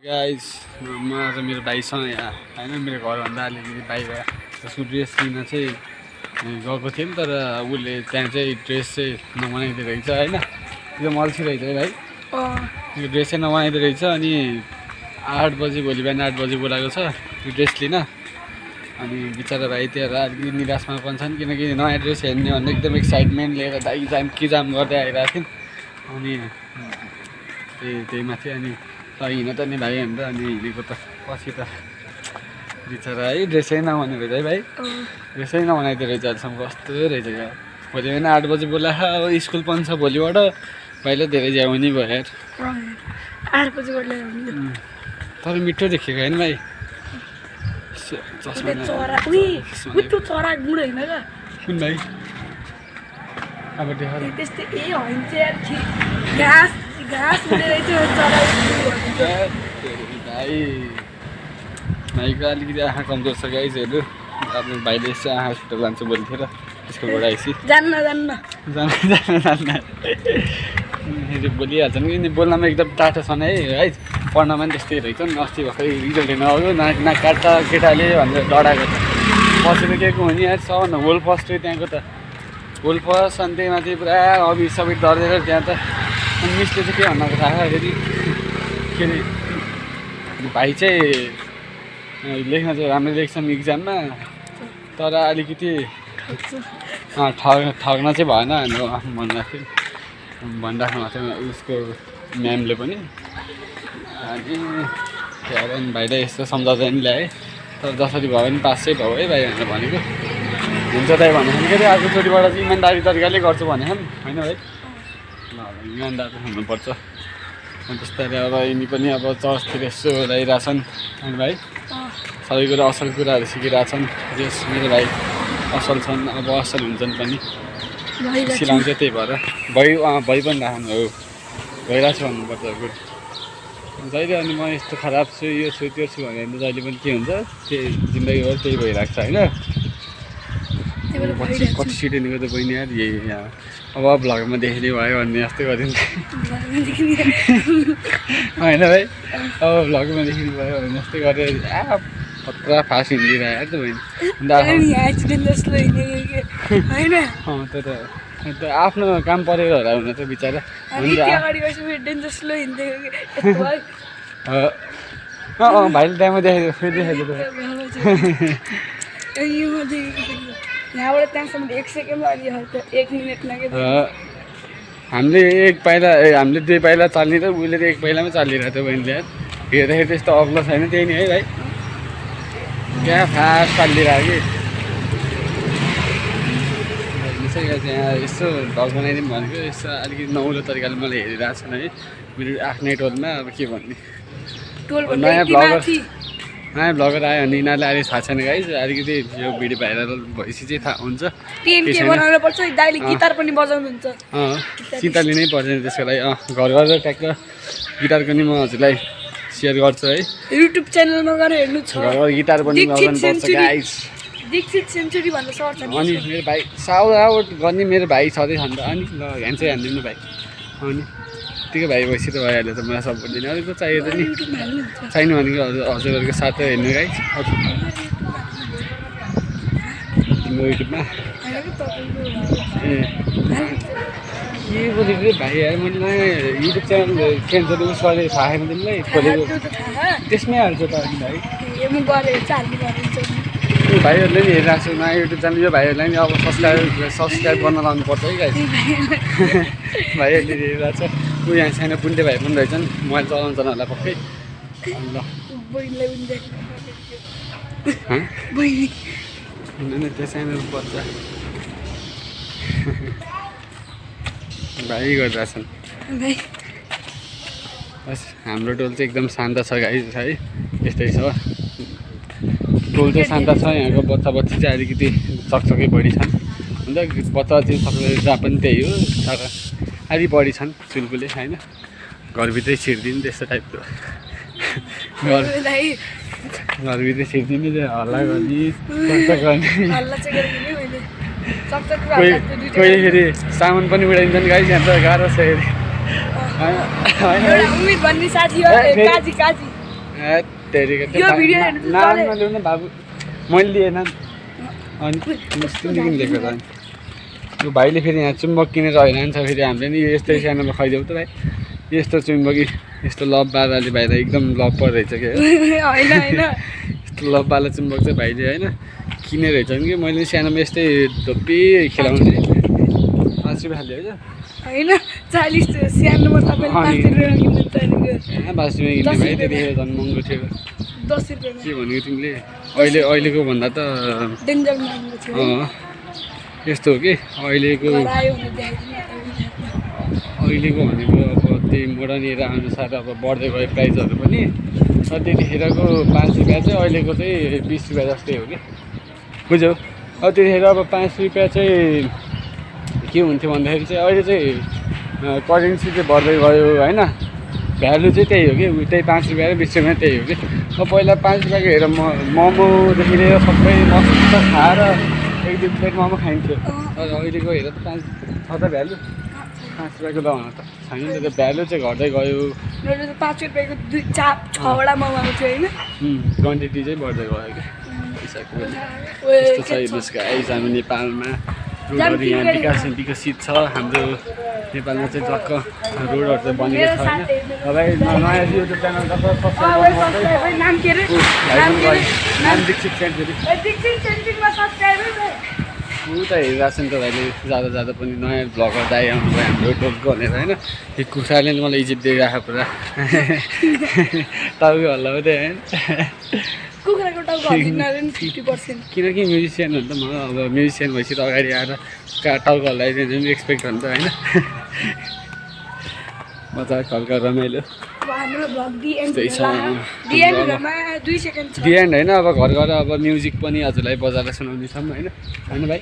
Guys म आज मेरो भाइसँग यहाँ होइन मेरो घरभन्दा अलिकति बाहिर त्यसको ड्रेस लिन चाहिँ गएको थिएँ नि, तर उसले त्यहाँ चाहिँ ड्रेस चाहिँ नबनाइदिएको रहेछ होइन। त्यो मल्छी रहेछ है भाइ, त्यो ड्रेस चाहिँ नबनाइदिएको रहेछ। अनि 8 बजी भोलि बिहान 8 बजी बोलाएको छ त्यो ड्रेस लिन। अनि बिचरा भाइ त्यहाँ अलिकति निराशमा पनि छन्, किनकि नयाँ ड्रेस हेर्ने भन्ने एकदम एक्साइटमेन्ट लिएर दाइ जाम गर्दै आइरहेको थियौँ। अनि त्यही माथि अनि हिँड त नि भाइ अन्त अनि हिँडेको त पछि त बिचरा है ड्रेसै नबनाएको रहेछ है भाइ, ड्रेसै नबनाइदिएको रहेछ। अहिलेसम्म कस्तो रहेछ क्या। भोलि बिहान 8 बजी बोलाएको, अब स्कुल पनि छ भोलिबाट, भाइलाई धेरै झ्याउनी भयो यार। 8 बजी तर मिठो देखेको होइन भाइ। चरा गुड होइन क्या कुन भाइ? अब देखाउ त्यस्तै घाँस घाँस हुने रहेछ चरा भाइको अलिकति आँखा कमजोर छ गाइजहरू। अब भाइले यसो आँखा हस्पिटल लान्छ भोलि थियो र स्कुलबाट आएपछि जान्न बोलिहाल्छ नि, किनकि बोल्नमा एकदम टाटो छन् है। पढ्नमा पनि त्यस्तै रहेछ नि। अस्ति भर्खर रिजल्ट हेर्नु आयो ना काट्टा केटाले भनेर डराएको छ। पछि त के को हो नि यार, सबभन्दा होल फर्स्ट हो त्यहाँको त, होल फर्स्ट। अनि त्यही माथि पुरा अभि सबै डरेर त्यहाँ त। अनि मिसले चाहिँ के भन्नको थाहा फेरि के अरे भाइ चाहिँ लेख्न चाहिँ राम्रो लेख्छन् इक्जाममा, तर अलिकति ठग्न चाहिँ भएन भनिराख्नु भएको थियो उसको म्यामले पनि। अनि त्यहाँबाट भाइलाई यस्तो सम्झाउँदै नि ल्याएँ, तर जसरी भयो भने पास चाहिँ भयो है भाइ भनेर भनेको। हुन्छ दाइ भनेको के अरे अर्कोचोटिबाट चाहिँ इमान्दारी तरिकाले गर्छु भनेको होइन भाइ। इमान्दार हुनुपर्छ। त्यस्तै अब यिनी पनि अब चर्चतिर यसो लगाइरहेछन् होइन भाइ। सबै कुरा असल कुराहरू सिकिरहेछन्। जस मेरो भाइ असल छन्, अब असल हुन्छन् पनि सिलाउँछ। त्यही भएर भइ पनि राख्नु हो, भइरहेको छु भन्नुपर्छ गुड। जहिले अनि म यस्तो खराब छु यो छु त्यो छु भने जहिले पनि के हुन्छ त्यही जिन्दगीभर त्यही भइरहेको छ होइन। कति सिटिनेको त बहिनी यार यही यहाँ अब भ्लगमा देखिने भयो भन्ने जस्तै गरिन्छ होइन भाइ। अब भ्लगमा देखिने भयो भने जस्तै गरेर पुरा फास्ट हिँडिरहेको यार त बहिनी। त्यो त आफ्नो काम परेर होला हुन त बिचरा। भाइले त्यहाँमा देखाइदियो फेरि देखाइदियो। यहाँबाट त्यहाँसम्म 1 सेकेन्डमा अलि हल्का 1 मिनटमा के हामीले 1 पाइला हामीले 2 पाइला चाल्ने त उसले त 1 पाइलामै चालिरहेको थियो बहिनीले यार। हेर्दाखेरि त्यस्तो अग्लो छैन त्यही नि है भाइ, क्या फास्ट चालिरहेको कि यहाँ यसो भ्लग बनाइदिउँ भनेको। यसो अलिकति नौलो तरिकाले मलाई हेरिरहेको छन् है मेरो आफ्नै टोलमा। अब के भन्ने नयाँ भ्लगर आयो भने यिनीहरूले अहिले थाहा छैन गाइस। अलिकति यो भिडियो भाइरल भएपछि चाहिँ थाहा हुन्छ। गिटार पनि बजाउनुहुन्छ, चिन्ता लिनै पर्दैन त्यसको लागि। घर घर ट्याक्क गिटारको नि म हजुरलाई सेयर गर्छु है। युट्युब च्यानलमा गएर हेर्नु छ। घर घर गिटार पनि बजाउनुपर्छ गाइस। दीक्षित सेन्चुरी भनेर सर्च छ। अनि मेरो भाइ साउट आउट गर्ने मेरो भाइ छँदै छ नि त। अनि ल ह्यान्ड चाहिँ हान्दिनु भाइ। अनि यत्तिकै भाइ भएपछि त भइहाल्यो त, मलाई सपोर्ट दिने। अरू त चाहियो त नि चाहिने भनेको हजुरहरूको साथ हेर्नु गाइस। तिम्रो युट्युबमा के बोलेको भाइ यार, मैले नयाँ युट्युब च्यानल क्यान्सर उस गरेर थाहा छैन तिमीलाई खोलेको, त्यसमै हाल्छु त अनि भाइ। भाइहरूले नि हेरिरहेको छु नयाँ युट्युब च्यानल। यो भाइहरूलाई नि अब सब्सक्राइब गर्न लाउनुपर्छ है गाइस। भाइहरूले हेरिरहेको छ। ऊ यहाँ सानो पुन्टे भाइ पनि रहेछन्, मोबाइल चलाउँछन् होला पक्कै। ल त्यो सानो पर्छ भाइ गरिरहेछन्। बस हाम्रो टोल चाहिँ एकदम शान्त छ गाइस है। यस्तै छ टोल चाहिँ शान्त छ। यहाँको बच्चा बच्ची चाहिँ अलिकति चकचकै बढी छन्। अन्त बच्चा बच्ची सबैले जहाँ पनि त्यही हो, तर अलि बढी छन् चुलबुले होइन। घरभित्रै छिर्दिनु त्यस्तो टाइपको, घरभित्रै छिर्दिनु हल्ला गर्ने कोही फेरि सामान पनि उडाइदिन्छन् गाइस। यहाँ त गाह्रो छ हेरि होइन। उम्मीद भन्ने साथी हो काजी काजी यो भिडियो हेर्नु त नाम नलिउ न बाबु मैले लिएन अनि तिमीदेखि लिएको त यो भाइले फेरि यहाँ चुम्बक किनेर हैरान्छ फेरि हामीले नि यस्तै सानोमा खुवाइदेऊ त भाइ यस्तो चुम्बक यस्तो लबवालाले भाइलाई एकदम लभ पर्दैछ कि होइन होइन यस्तो लबवाला चुम्बक चाहिँ भाइले होइन किनेर रहेछन् कि मैले सानोमा यस्तै धोपी खेलाउँथेँ 5 रुपियाँ हाल्यो होइन 40 सानोमा तपाईँले 5 रुपियाँ किन्नु चाहिएको 5 रुपियाँ किन्ने भाइ त्यतिखेर झन् महँगो थियो 10 रुपियाँ के भनेको तिमीले अहिलेको भन्दा त डेन्जर महँगो थियो यस्तो हो कि अहिलेको आयो भने देखाइदिनु अहिलेको भनेको अब त्यही मोडर्न अनुसार अब बढ्दै गयो प्राइसहरू पनि र त्यतिखेरको 5 रुपियाँ चाहिँ अहिलेको चाहिँ 20 रुपियाँ जस्तै हो कि बुझ्यौ अब त्यतिखेर अब 5 रुपियाँ चाहिँ के हुन्थ्यो भन्दाखेरि चाहिँ अहिले चाहिँ करेन्सी चाहिँ बढ्दै गयो होइन भ्यालु चाहिँ त्यही हो कि त्यही 5 रुपियाँ र 20 रुपियाँ त्यही हो कि अब पहिला 5 रुपियाँको हेरेर मोमोदेखि लिएर सबै मसला खाएर 1-2 प्लेट मोमो खाइन्थ्यो तर अहिलेको हेर त 5 छ त भ्यालु 5 रुपियाँको दबाउन त छैन नि त भ्यालु चाहिँ घट्दै गयो 5 रुपियाँको 6वटा मोमो आउँथ्यो होइन क्वान्टिटी चाहिँ बढ्दै गयो कि पैसाको यस्तो छ हेर्नुहोस् गाइस हामी नेपालमा रोडहरू यहाँ विकसित छ हाम्रो नेपालमा चाहिँ टक्क रोडहरू चाहिँ बनेको छ होइन तपाईँ नयाँ युट्युब च्यानल नाम दीक्षित ऊ त हेरिरहेको छ नि त भाइले जाँदा पनि नयाँ भ्लगर दाइ आउनुभयो हाम्रो टोलको भनेर होइन त्यो कुखुराले मलाई इज्जत दिइरहेको पुरा टाउको हल्ला हो त्यहाँ कुखुराको टाउको हल्लिन 50%। किनकि म्युजिसियन हो नि त म अब म्युजिसियन भएपछि त अगाडि आएर टाउको हल्लाइदिनु पनि एक्सपेक्ट हुन्छ होइन मजाक हल्का रमाइलो डिएन्ड होइन अब घर घर अब म्युजिक पनि हजुरलाई बजाएर सुनाउनेछौँ होइन होइन भाइ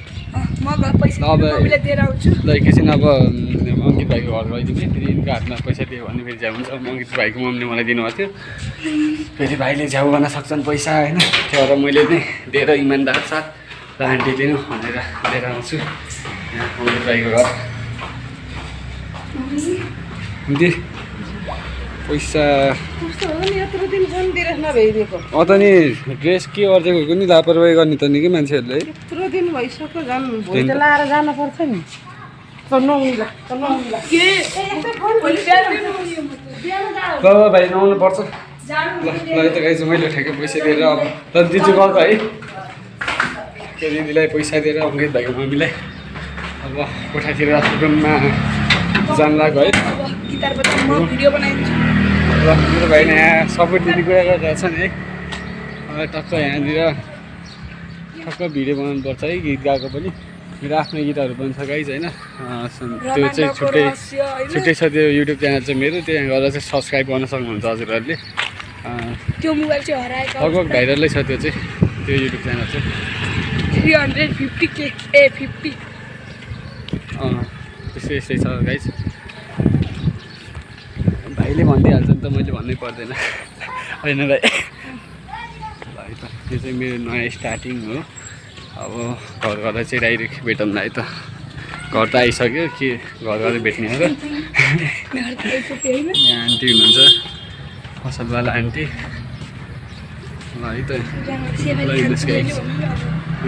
अब ल एकैछिन अब अङ्कित भाइको घर गइदिउँ फेरि यिनको हातमा पैसा दियो भने फेरि झ्याउ हुन्छ अङ्कित भाइको मम्मीले मलाई दिनुभएको थियो फेरि भाइले झ्याउ गर्न सक्छन् पैसा होइन त्यो भएर मैले नै दिएर इमान्दार साथ र आन्टीले नै भनेर लिएर आउँछु यहाँ अङ्कित भाइको घर पैसा त नि ड्रेस के अर्जेको नि लापरवाही गर्ने त नि कि मान्छेहरूले यत्रो दिन भइसक्यो झन् भोलि त लाएर जानुपर्छ नि ल भाइ नआउनु पर्छ ल त गाइज मैले ठ्याक्कै पैसा दिएर अब तर दिन्छु गएको है त्यो दिदीलाई पैसा दिएर अङ्कित भाइको मम्मीलाई अब कोठातिर रुममा जान लाग्यो है ल मेरो भाइ यहाँ सबै दिदी कुरा गरिरहेको छ नि है टक्क यहाँनिर टक्क भिडियो बनाउनु पर्छ है गीत गाएको पनि मेरो आफ्नै गीतहरू पनि छ गाइज होइन त्यो चाहिँ छुट्टै छ त्यो युट्युब च्यानल चाहिँ मेरो त्यहाँ गएर चाहिँ सब्सक्राइब गर्न सक्नुहुन्छ हजुरहरूले त्यो मोबाइल चाहिँ हराएको लगभग भाइरलै छ त्यो चाहिँ त्यो युट्युब च्यानल चाहिँ 350K 50 त्यस्तै छ गाइज भाइले भनिदिइहाल्छ नि त मैले भन्नै पर्दैन होइन भाइ भाइ त त्यो चाहिँ मेरो नयाँ स्टार्टिङ हो अब घर घर चाहिँ डाइरेक्ट भेटौँला है त घर त आइसक्यो के घर घर भेट्ने हो र यहाँ आन्टी हुनुहुन्छ पसलवाला आन्टी ल है त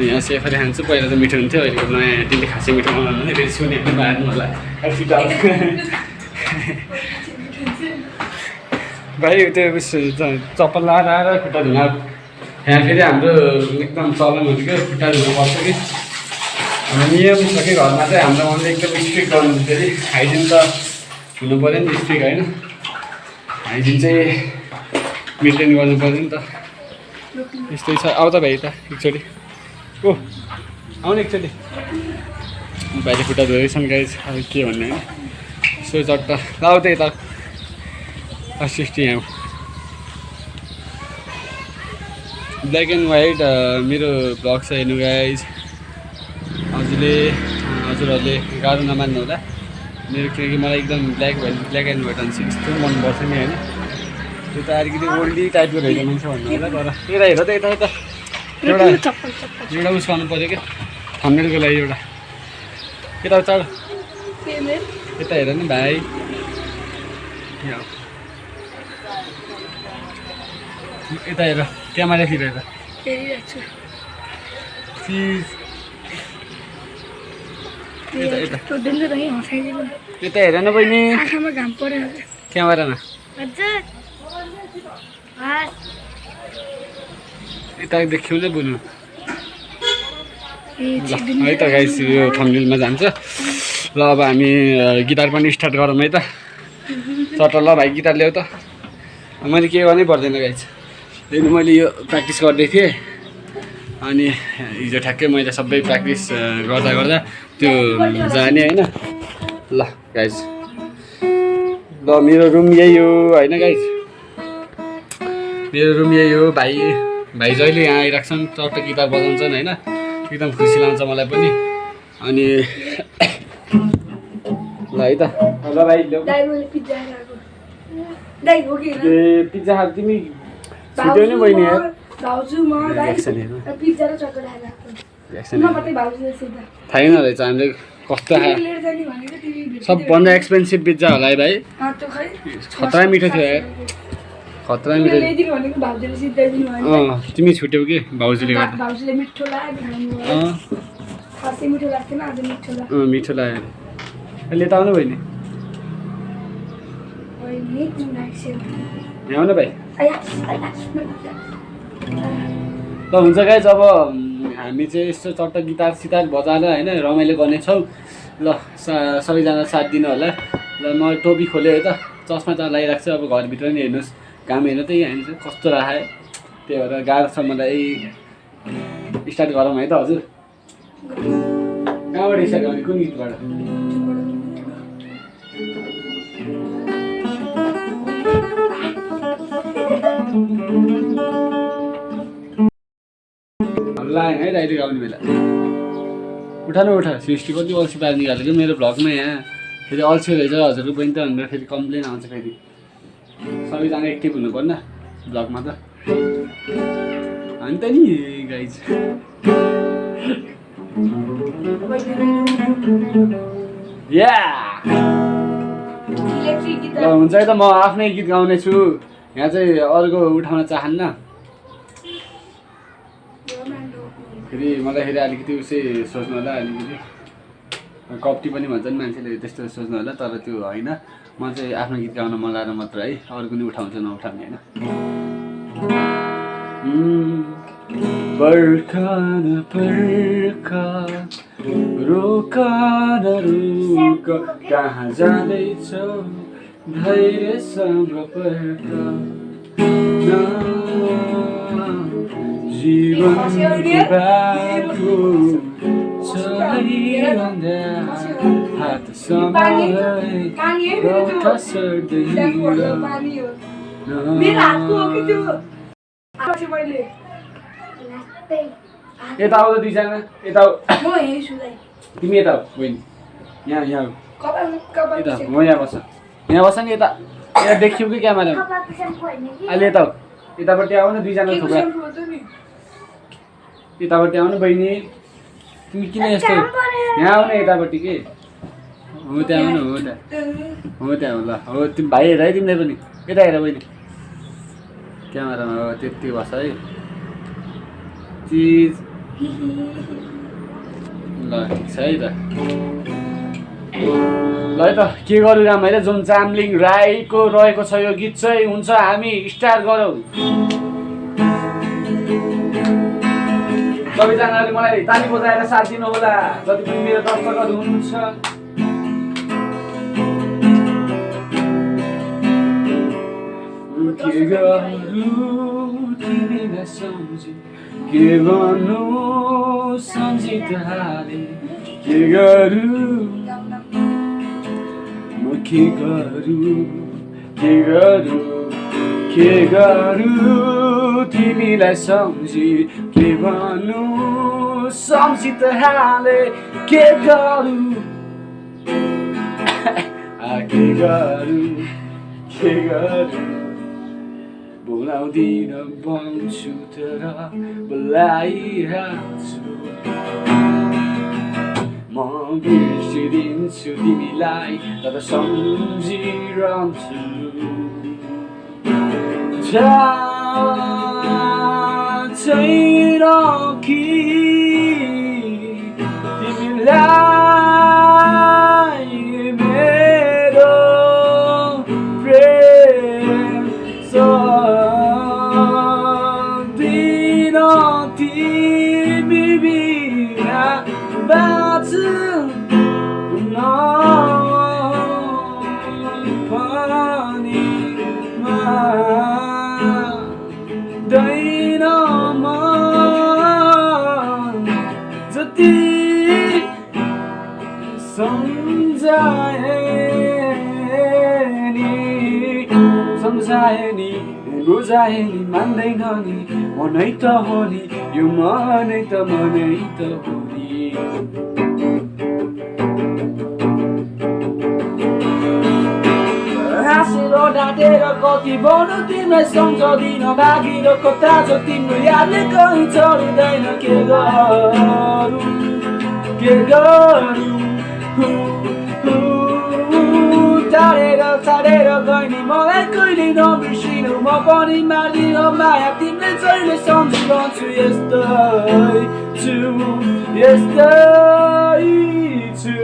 यहाँ सेफरी खान्छु पहिला त मिठो हुन्थ्यो अहिलेको नयाँ आन्टीले खासै मिठो बनाउनु भने फेरि सुने पनि बाँध्नु होला भाइ त्यो चप्पल लाएर आएर खुट्टा धुन यहाँ फेरि हाम्रो एकदम चलन हुन्छ क्या खुट्टा धुनुपर्छ कि हाम्रो नियम छ कि घरमा चाहिँ हाम्रो मम्मीले एकदम स्ट्रिक्ट गर्नु फेरि हाइजिन त हुनु पऱ्यो नि स्ट्रिक्ट होइन हाइजिन चाहिँ मेन्टेन गर्नु पऱ्यो नि त यस्तै छ आउ त भाइ त एकचोटि ओ आउनु एकचोटि भाइले खुट्टा धोएछन् गाइस अब के भन्ने होइन यसो चट्ट आउ त्यही त 60 यहाँ ब्ल्याक एन्ड वाइट मेरो भ्लग छ हेर्नु गाइज हजुरहरूले गाह्रो नमान्नु होला मेरो किनकि मलाई एकदम ब्ल्याक एन्ड वाइट हुन्छ यस्तो मनपर्छ नि होइन त्यो त अलिकति ओल्डी टाइपको रहेछ मान्छे भन्नु होला तर यता हेर त यता एउटा उस गर्नु पऱ्यो क्या थम्नेलको लागि एउटा यता चढ यता हेर नि भाइ यता हेर क्यामेरातिर हेर हेरिरहेको छु चिज यता यता त्यो डेन्जर है हँसाइदिनु यता हेर न बहिनी आँखामा घाम पऱ्यो क्यामेरामा हजुर यता देखिउ नै बोल्नु ए ल है त गाइस यो थम्बनेलमा जान्छ ल अब हामी गिटार पनि स्टार्ट गरौँ है त चट्ट ल भाइ गिटार ल्याऊ त मैले के गर्नै पर्दैन गाइस त्यही मैले यो प्र्याक्टिस गर्दै थिएँ अनि हिजो ठ्याक्कै मैले सबै प्र्याक्टिस गर्दा गर्दा त्यो जाने होइन ल गाइस ल मेरो रुम यही हो होइन गाइस मेरो रुम यही हो भाइ जहिले यहाँ आइरहेको छन् चट्ट गिटार बजाउँछन् होइन एकदम खुसी लाग्छ मलाई पनि अनि ल है त ल भाइ ल्याऊ दाइ मैले पिज्जा खाएको दाइ हो कि ए पिज्जा खाएको तिमी छिटो नै बहिनी यार भाउजू म दाइ रियाक्सन हेर्नु पिज्जा र चकलेट खाएको रियाक्सन म मात्रै भाउजूले सिधा थाहै नरहेछ हामीले कस्तो लिएर जाने भनेको तिमी भेट सबभन्दा एक्सपेन्सिभ पिज्जा होला है भाइ त्यो खै खतरा मिठो थियो यार खतरा मिठो ल्याइदिनु भनेको भाउजूले सिधाइदिनु भने तिमी छुट्यौ कि भाउजूले गर्दा भाउजूले मिठो लाग्यो खानु खासै मिठो लाग्थेन आज मिठो लाग्यो मिठो लाग्यो अहिले यता आउनु बहिनी यहाँ आउनु भाइ ल हुन्छ गाइस अब हामी चाहिँ यस्तो चट्ट गिटार सितार बजाएर होइन रमाइलो गर्नेछौँ ल सबैजना साथ दिनु होला ल म टोपी खोलेँ है त चस्मा त लगाइरहेको छु अब घरभित्र नि हेर्नुहोस् काम हेर्नु त यहाँ कस्तो राखेँ त्यही भएर गाह्रो छ मलाई स्टार्ट गरौँ है त हजुर कहाँबाट स्टार्ट गर्ने कुन गीतबाट लाग्यो है डाइरेक्ट आउने बेला उठा सृष्टि कति अल्छी पारेर निकालेको मेरो भ्लगमा यहाँ फेरि अल्छी रहेछ हजुरको पनि त भनेर फेरि कम्प्लेन आउँछ फेरि सबैजना एक्टिभ हुनु पर्ने भ्लगमा त अनि त नि गाइज या ल हुन्छ है त म आफ्नै गीत गाउने छु यहाँ चाहिँ अर्को उठाउन चाहन्न फेरि मलाई फेरि अलिकति उसै सोच्नु होला अलिकति कप्टी पनि भन्छन् मान्छेले त्यस्तो सोच्नु होला तर त्यो होइन म चाहिँ आफ्नो गीत गाउन मन लाएर मात्र है अरू पनि उठाउँछ नउठाउने होइन बर्खा न पर्खा रोका न रुक कहाँ जाँदैछौ धैर्यसँग पर्खा जीवन बाटो चलिरहँदा हात समाई रौता सर्दैन यता आऊ त दुईजना यता तिमी यता हो बहिनी यहाँ यहाँ यता म यहाँ बस्छ नि यता यहाँ देखियो कि क्यामेरा अहिले यता यतापट्टि आऊ न दुईजना थुप्रा यतापट्टि आउनु बहिनी तिमी किन यस्तो यहाँ आउनु यतापट्टि के हो त्यहाँ आउनु हो त्यहाँ हो ल हो तिमी भाइ हेर है तिमीले पनि यता हेर बहिनी क्यामेरामा हो त्यति बस्छ है चिज ल ठिक छ है त ल है त के गरौँ राम होइन जुन चामलिङ राईको रहेको छ यो गीत चाहिँ हुन्छ हामी स्टार्ट गरौँ सबैजनाले मलाई ताली बजाएर साथ दिनु होला जति पनि मेरो दर्शकहरू हुनुहुन्छ के गरौँ तिमीलाई सम्झी के गर्नु सम्झी त हारे के गरौँ म के गरौँ तिमीलाई सम्झी के भन्नु सम्झी त हाले के गरौँ के गरौँ बोलाउँदिन भन्छु तर बोलाइहाल्छु म बिर्सिदिन्छु तिमीलाई तर सम्झिरहन्छु छैन कि तिमीलाई मेरो प्रेम सक्दिन तिमी बिना बाँच्न पनि मान्दैन मन जति सम्झाए नि बुझाए नि मान्दैन नि मनै त हो नि यो मनै त हो नि हाँसेर डाँटेर कति बढ्नु तिमीलाई सम्झदिन भागिर कता जो तिम्रो यादले कहीँ चढ्दैन के गरौँ टाढेर गइनी मलाई कहिले नबिर्सिनु म पनि मार्दिन माया तिमीले जहिले सम्झिरहन्छु यस्तै छु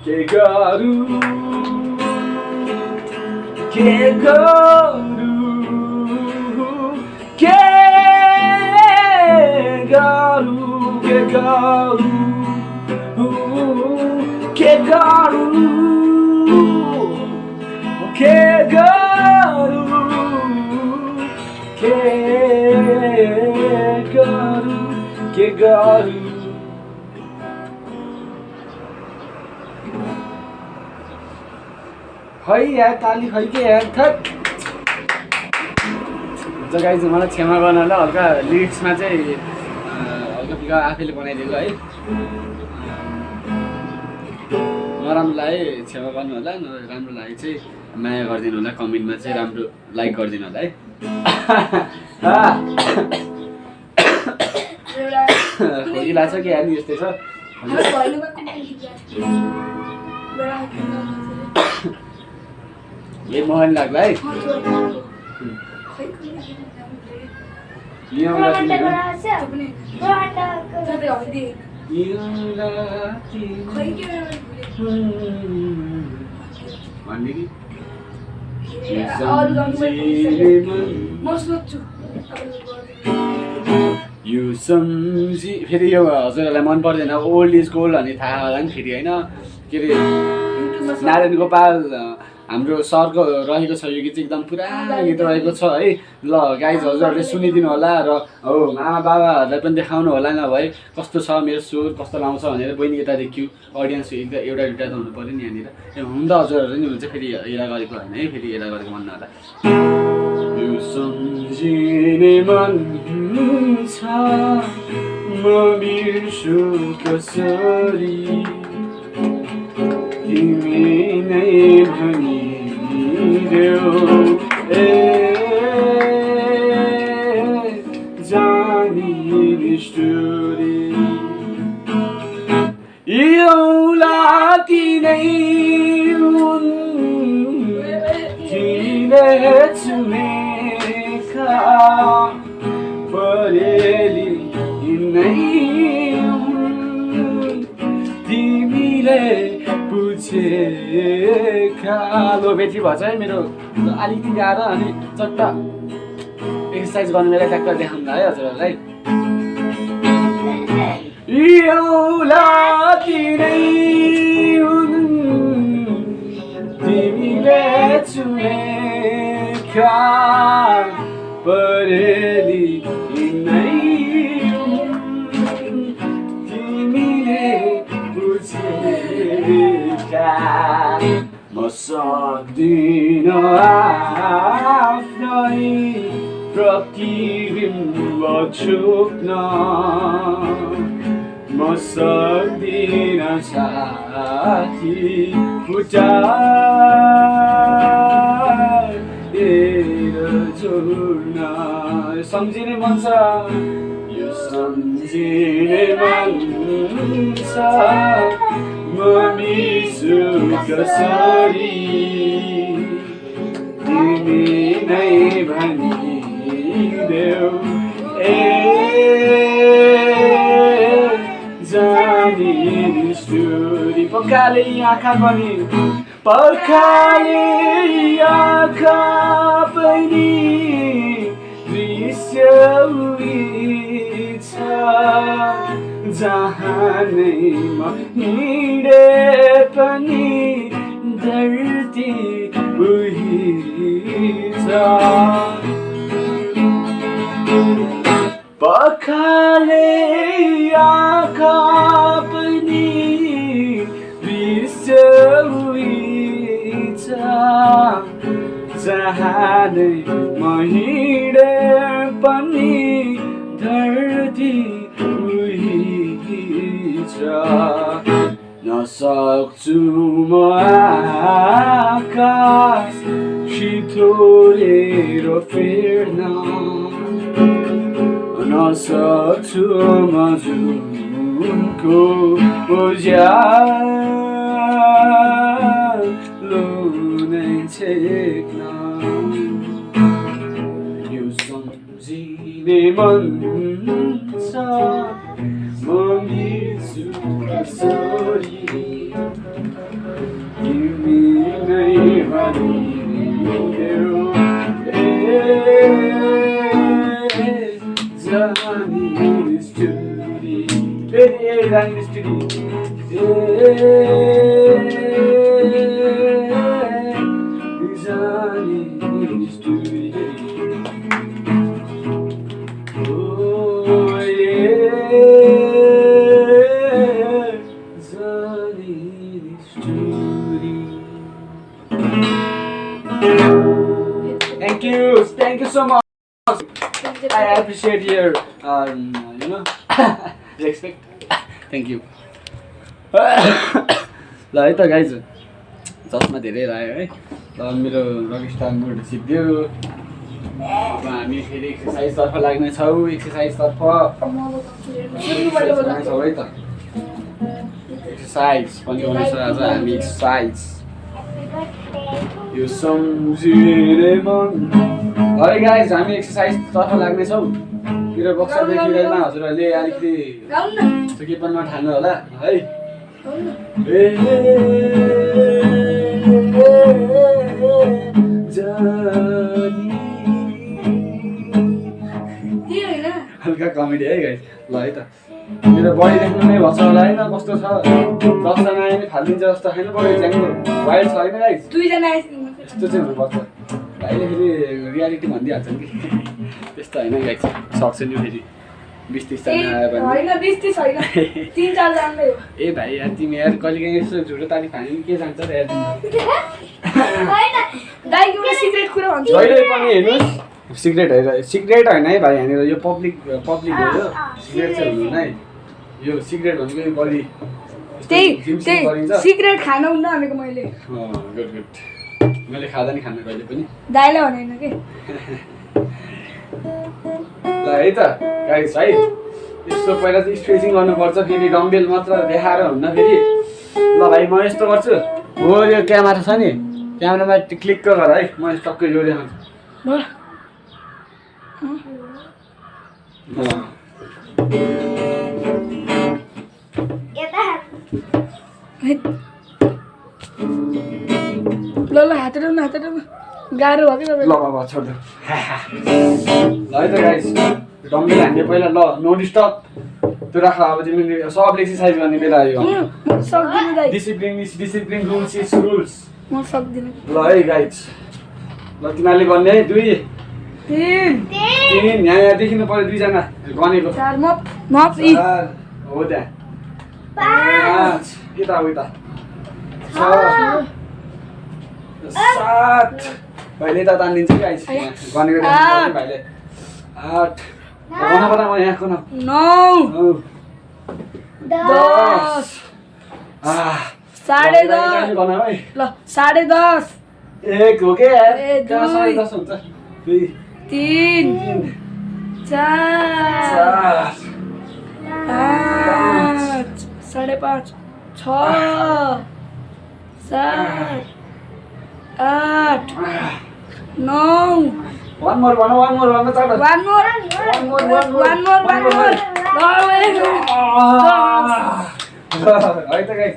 के गरौँ खै यार ताली खै के यार थट गाइज मलाई क्षमा गर्न होला हल्का लिरिक्समा चाहिँ हल्का फिल्का आफैले बनाइदिएको है नराम्रो लाग्यो क्षमा गर्नु होला राम्रो लाग्यो चाहिँ माया गरिदिनु होला कमेन्टमा चाहिँ राम्रो लाइक गरिदिनु होला है खोकी लाग्छ कि हाल्नु यस्तै छ ए मोहन लाग्ला है यो सम्झी फेरि यो हजुरहरूलाई मन पर्दैन ओल्ड इज गोल्ड भन्ने थाहा होला नि फेरि होइन के अरे नारायण गोपाल हाम्रो सरको रहेको छ यो गीत चाहिँ एकदम पुरा गीत रहेको छ है ल गाइज हजुरहरूले सुनिदिनु होला र हो आमा बाबाहरूलाई पनि देखाउनु होला नभए कस्तो छ मेरो स्वर कस्तो लाउँछ भनेर बहिनी यता देखियो अडियन्स एउटा दुइटा त हुनु पऱ्यो नि यहाँनिर हुन त हजुरहरू नि हुन्छ फेरि हेरा गरेको होइन है फेरि हेरा गरेको मन नहोला यो सम्झिने मन छ म बिर्छु कसरी तिमी नै भनिदेऊ जानी निष्ठुरी यो लाती नै हुन् तिमीले चुनेका परेली नै तिमीले लो बेट्री भएछ है मेरो अलिकति गाएर अनि चट्ट एक्सर्साइज गर्नु बेला ट्याक्क देखाउँदा है हजुरहरूलाई तिमीले चुनेका परेली नै तिमीले म सक्दिन आफ्नै प्रतिबिम्ब छुप्न म सक्दिन साथी फुटाएर जोड्न सम्झिने मन छ यो सम्झिने मन छ म बिर्छु कसरी तिमी नै भनिदेऊ जानी निष्ठुरी पखाले आँखा पनि पखाले आँखा पनि दृश्य छ जहाँ नै म हिँडे पनि धरती उही छ पखाले आँखा पनि दृश्य छ जहाँ नै म हिँडे पनि धरती उही छ नसक्छु म आकाश सिथोलेर फेर्न नसक्छु म जुनको उज्यालो नै छेक्न यो सम्झिने मन छ म बिर्छु कसरी तिमी नै भनिदेऊ जानी निष्ठुरी जानी निष्ठुरी जानी निष्ठुरी जानी निष्ठुरी Thank you so much. I appreciate your, respect. Thank you. ल है त गाइज चस्मा धेरै लाग्यो है। ल मेरो रकिस्टार मुड सिद्धियो। अब हामी फेरि एक्सर्साइजतर्फ लाग्नेछौँ। एक्सर्साइजतर्फ छौँ है त। एक्सर्साइज पनि हुनेछ आज हामी एक्सर्साइज। यो सम्झिने मन है गाइज हामी एक्सर्साइजतर्फ लाग्नेछौँ। मेरो बक्सरदेखि रेलमा हजुरहरूले अलिकति के पनि नठान्नु होला है। हल्का कमेडी है गाइज। ल है त मेरो बडी देख्नु नै भन्छ होला होइन कस्तो छ 10 जना आयो भने फालिदिन्छ जस्तो छैन बडी च्याङ्गो वाइल्ड छ होइन गाइज 2 जना यस्तो चाहिँ हुनुपर्छ। अहिले फेरि रियालिटी भनिदिइहाल्छन् कि त्यस्तो होइन गाइज सक्छ नि फेरि 20-30 जना आयो भने होइन 20-30 होइन 3-4 जनाले हो। ए भाइ यार तिमी यार कहिलेकाहीँ यस्तो झुटो तारिफ हाने के जान्छ र यार होइन दाइको एउटा सिक्रेट कुरा भन्छु जहिले पनि हेर्नुहोस् सिक्रेट होइन है भाइ यहाँनिर यो पब्लिक हो यो सिक्रेट चाहिँ हुनुहुन्न है। यो सिक्रेट भनेको यो बढी त्यही सिक्रेट खान हुन्न भनेको मैले गुड मैले खाँदा नि खानु कहिले पनि दाइलाई भनेन के ल है त गाइस है यस्तो पहिला चाहिँ स्ट्रेचिङ गर्नुपर्छ फेरि डम्बेल मात्र देखाएर हुन्न फेरि। ल भाइ म यस्तो गर्छु हो यो क्यामेरा छ नि क्यामेरामा क्लिक गर है म टक्कै यो देखाउँछु। ल हातेर गाह्रो भयो कि ल बाबा छोड ल है त गाइस डम्बेल हान्ने पहिला ल नो डिस्टर्ब त्यो राख अब तिमीले सबले एक्सर्साइज गर्ने बेला आयो सक्दिनँ दाइ डिसिप्लिन रुल्स इज रुल्स म सक्दिनँ। ल है गाइस ल तिमीहरूले गर्ने है 2 3 यहाँ देखिनु पर्यो 2 जना गनेको 4 मप इ हो त्यहाँ 5 यता 6 7 भाइले त तानिदिन्छ कि गाइस गनेको देख्नु भाइले 8 बना म यहाँको 9 10 10:30 गना है ल 10:30 1 हो के यार 10 हुन्छ 2 3 4 5 5:30 6 7 8 9 One more भन्न चाड One more. है त गाइस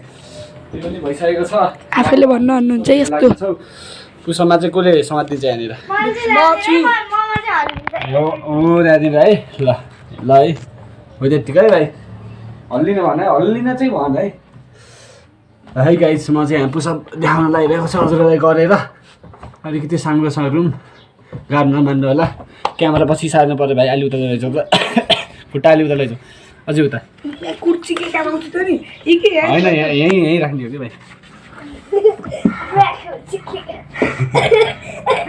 त्यो पनि भइसकेको छ आफैले भन्नुहुन्छ यस्तो पुसमा चाहिँ कसले समात्दिन्छ यहाँनिर त्यहाँनिर है ल है हो त्यत्तिकै भाइ हल्लिन भन है हल्लिन चाहिँ भन है गाइस म चाहिँ यहाँ पुसअप देखाउन लागिरहेको छ हजुरलाई गरेर अलिकति साङ्लोसँग रुम गाड नमान्नु होला क्यामेरा पछि सार्नु पर्यो भाइ अलि उता लैजाऊ खुट्टा अलि उता लैजाऊ अझै उता कुर्ची के काम आउँछ त नि होइन यहीँ राख्ने हो कि भाइ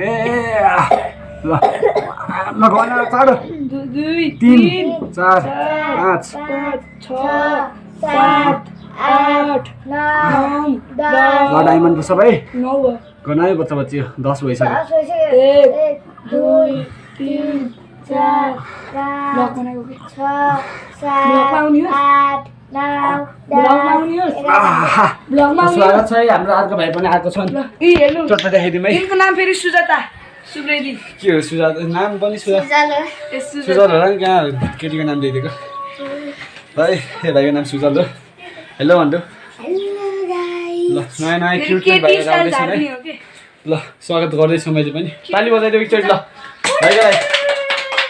ए ल ल गर्न चाँडो 2 3 4 5 6 7 8 9 ल डायमन्ड पुसअप है 9 गर्न है बच्चा बच्ची 10 भइसक्यो 1 2 3 4 ब्लक बनाएको के 6 स्वागत छ है हाम्रो अर्को भाइ पनि आएको छन् चट्टा देखाइदिउँ है तिनको नाम फेरि सुजाता सुब्रेदी के हो सुजाता नाम पनि सुजल होला नि कहाँ केटीको नाम दिइदिएको है ए भाइको नाम सुजल हो हेलो भन्नु ल नयाँ नयाँ क्युट क्युट भाइहरू आउँदैछन् है ल स्वागत गर्दैछु मैले पनि ताली बजाइदियो एकचोटि ल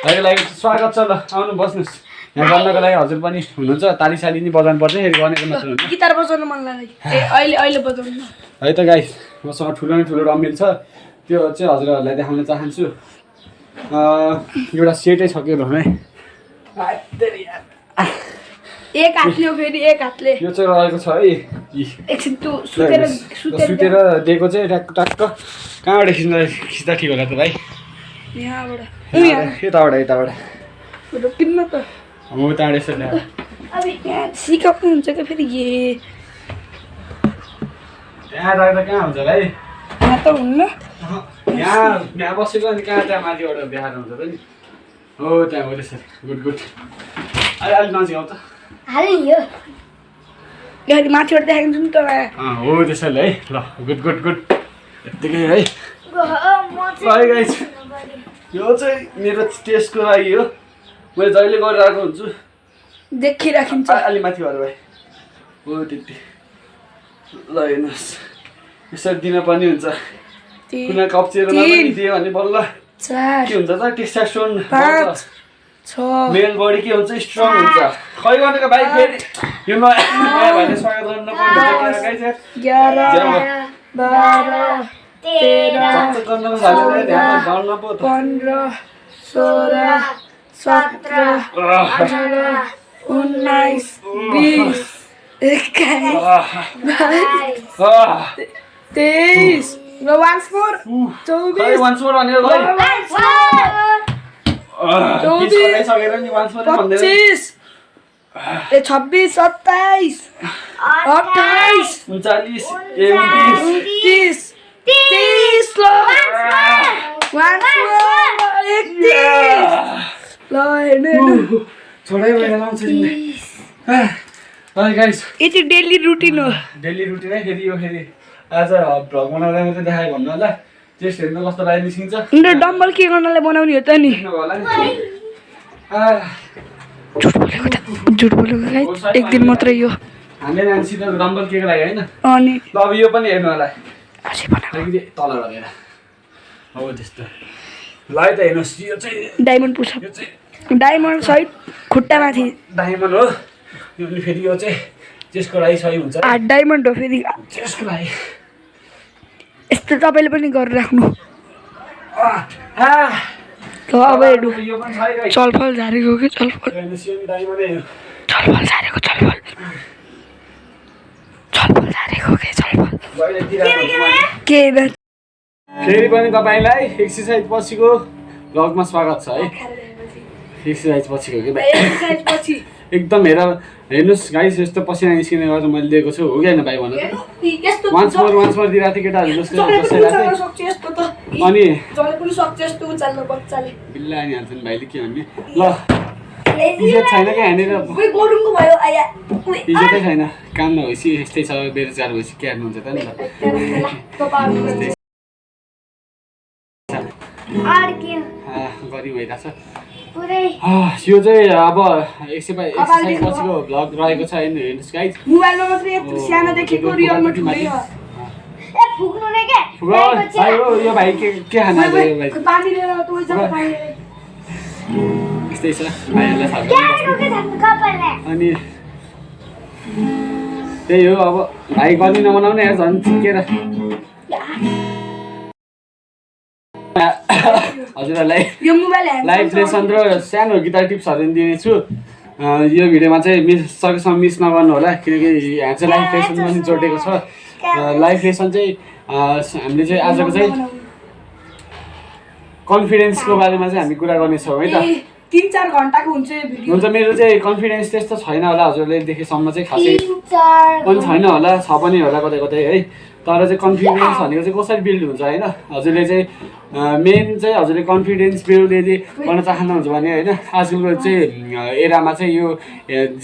भाइको लागि स्वागत छ ल आउनु बस्नुहोस् यहाँ गर्नको लागि हजुर पनि हुनुहुन्छ ताली साली नि बजाउनु पर्छ फेरि गर्नेको मात्र हुन्छ गिटार बजाउन मन लाग्यो अहिले बजाउनु है त गाइस मसँग ठुलो न ठुलो रमिल छ त्यो चाहिँ हजुरहरूलाई देखाउन चाहन्छु एउटा सेटै छ के भनौँ है एक हातले हो फेरि एक हातले यो चाहिँ रहेको छ है एकछिन त्यो सुतेर दिएको चाहिँ टक्क कहाँबाट खिच्दा ठिक होला त भाइ यहाँबाट यताबाट फोटो किन्न त हो त्यहाँबाट यसो ल्याएर अब यहाँ सिकाउनु हुन्छ क्या फेरि त्यहाँ राख्दा कहाँ हुन्छ भाइ यहाँ त हुन्न यहाँ बसेको अनि कहाँ त्यहाँ माथिबाट देखाएर हुन्छ त नि हो त्यहाँ हो त्यसरी गुड अलि नजिक आउँछ यहाँ माथिबाट देखाइदिन्छु नि त हो त्यसैले है ल गुड यत्तिकै है गाइस यो चाहिँ मेरो टेस्टको लागि हो मैले जहिले गरिरहेको हुन्छु देखिराखिन्छ अलि माथि भएर भाइ हो त्यति ल हेर्नुहोस् यसरी दिन पनि हुन्छ कुना कप्चेरमा पनि दियो भने बल्ल के हुन्छ त टेस्टोस्टेरोन 5 6 मेल बडी के हुन्छ स्ट्रङ हुन्छ खै गर्नुको भाइ फेरि यो नयाँ भाइले स्वागत गर्नु नपाउनु guys 11 12 13 15 16 17 18 19 20 23 once more 24 once more भनेर गइ 25 26 27 28 39 30 30 ल हेर्नु छोडै भएर लाउँछ गाइस यति डेली रुटिन हो डेली रुटिन है फेरि यो फेरि आज भ्लग बनाउँदा मात्रै देखायो भन्नु होला चेस्ट हेर्नु कस्तो लागि निस्किन्छ अन्त डम्बल के गर्नलाई बनाउने हो त नि झुट बोलेको गाइस एक दिन मात्रै यो हामीले नानीसित डम्बल के को लागि होइन अनि ल अब यो पनि हेर्नु होला अझै बनाऊ अलिकति तल गरेर हो त्यस्तो ल है त हेर्नुहोस् यो चाहिँ डायमन्ड पुछ यो चाहिँ डायमन्ड सहित खुट्टा माथि डायमन्ड हो यो पनि फेरि यो चाहिँ चेस्टको लागि सही हुन्छ डायमन्ड हो फेरि चेस्टको लागि यस्तो तपाईँले पनि गरेर राख्नु अब हेर्नु यो पनि छ है चलफल झारेको कि चलफल हेर्नुहोस् यो पनि डायमन्डै हो चलफल झारेको के फेरि पनि तपाईँलाई एक्सर्साइज पछिको भ्लगमा स्वागत छ है एक्सर्साइज पछिको के भाइ एकदम हेर्नुहोस् गाइस यस्तो पसिना निस्किने गरेर मैले दिएको छु हो कि होइन भाइ भन त वान्स मोर दिइरहेको थिएँ केटाहरू जस्तो अनि बिल्ला नि हाल्छ नि भाइले के भन्ने ल इज्जत छैन क्या यहाँनिर इज्जतै छैन काम नभएपछि यस्तै छ बेरोजगार भएपछि के हाल्नुहुन्छ त नि त गरी भइरहेछ यो चाहिँ अब 125 पछिको भ्लग रहेको छ हेर्नुहोस् गाइज मोबाइलमा मात्रै यत्रो सानो देखेको रियलमा ठुलै हो भाइ हो यो भाइ के खाना आयो यो भाइ पानी लिएर तँ जब पानी लिएर यस्तै छ भाइहरूलाई थाहा अनि त्यही हो अब भाइ गर्मी नमनाउने यार झन् ठिकेर हजुरहरूलाई यो मोबाइल ह्याङ लाइभ लेसन र सानो गिटार टिप्सहरू दिनेछु यो भिडियोमा चाहिँ सकेसम्म मिस नगर्नु होला किनकि यहाँ चाहिँ लाइभ लेसन पनि जोडेको छ लाइभ लेसन चाहिँ हामीले चाहिँ आजको चाहिँ कन्फिडेन्सको बारेमा चाहिँ हामी कुरा गर्नेछौँ है त 3-4 घन्टाको हुन्छ यो भिडियो हुन्छ मेरो चाहिँ कन्फिडेन्स त्यस्तो छैन होला हजुरले देखेसम्म चाहिँ खासै पनि छैन होला छ पनि होला कतै कतै है तर चाहिँ कन्फिडेन्स भनेको चाहिँ कसरी बिल्ड हुन्छ होइन हजुरले चाहिँ मेन चाहिँ हजुरले कन्फिडेन्स बिल्ड यदि गर्न चाहनुहुन्छ भने होइन आजकलको चाहिँ एरामा चाहिँ यो